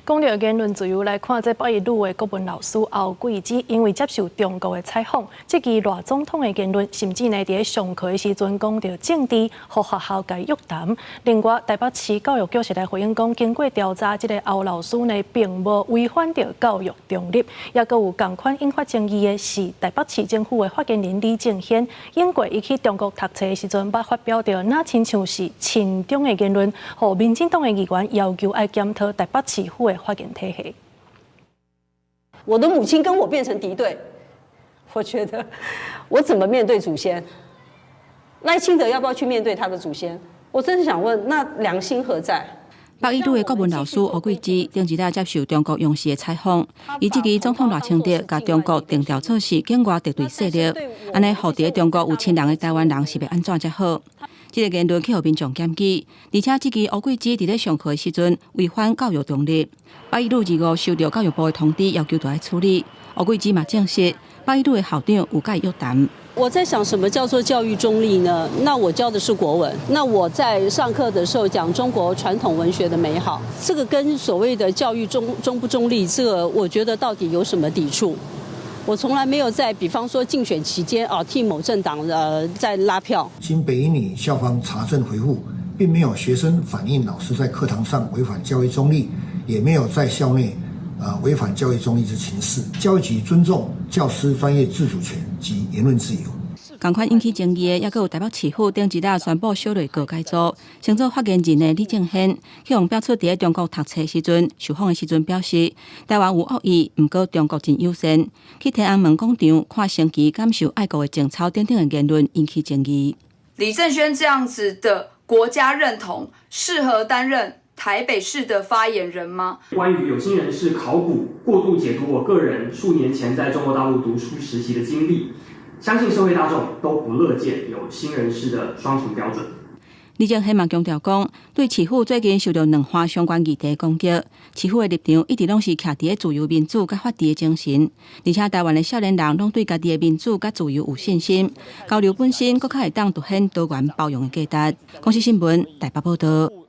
講著言論自由來看，這北一女的國文老師歐桂芝，因為接受中國的採訪，質疑賴總統的言論，甚至呢佇咧上課的時陣講著政治，予學校共約談。另外，台北市教育局是來回應講，經過調查，這個歐老師呢並無違反著教育中立，也閣有仝款引發爭議的是台北市政府的發言人李正軒，英國伊去中國讀冊的時陣，捌發表著若親像是親中的言論，予民進黨的議員要求愛檢討台北市府的發言體系。我的母親跟我變成敵對，我覺得我怎麼面對祖先？賴清德要不要去面對他的祖先？我真是想問，那良心何在？北一女的國文老師歐桂芝頂一禮接受中國央視的採訪，伊質疑總統賴清德共中國定調做是境外敵對勢力，按呢予佇中國有親人的台灣人是欲按怎才好？這个言論去予民眾檢舉，而且質疑歐桂芝佇咧上課的時陣違反教育中立。北一女25收著教育部的通知，要求著愛處理。歐桂芝嘛證實，北一女的校長有共伊約談。我在想，什麼叫做教育中立呢？那我教的是國文，那我在上課的時候講中國傳統文學的美好，這個跟所謂的教育中不中立，這個我覺得到底有什麼抵觸？我從來沒有在，比方說競選期間啊，替某政黨在拉票。經北一女校方查證回覆，並沒有學生反映老師在課堂上違反教育中立，也沒有在校內違反教育中立之情事。教育局尊重教師專業自主權及言論自由。仝款引起爭議的，猶閣有台北市府頂一禮宣布小內閣改組，升做發言人的李正軒，去予表出佇咧中國讀冊時陣，受訪的時陣表示，台灣有惡意，毋過中國真友善。去天安門廣場看升旗，感受愛國的情操等等的言論引起爭議。李正軒這樣子的國家認同，適合擔任台北市的發言人嗎？關於有心人士考古過度解讀我個人數年前在中國大陸讀書實習的經歷，相信社會大眾都不樂見有心人士的雙重標準。李正軒嘛強調講，對市府最近受著兩岸相關議題攻擊，市府的立場一直攏是徛佇咧自由民主佮法治的精神，而且台灣的少年人攏對家己的民主佮自由有信心，交流本身閣較會當凸顯多元包容的價值。公視新聞台北報導。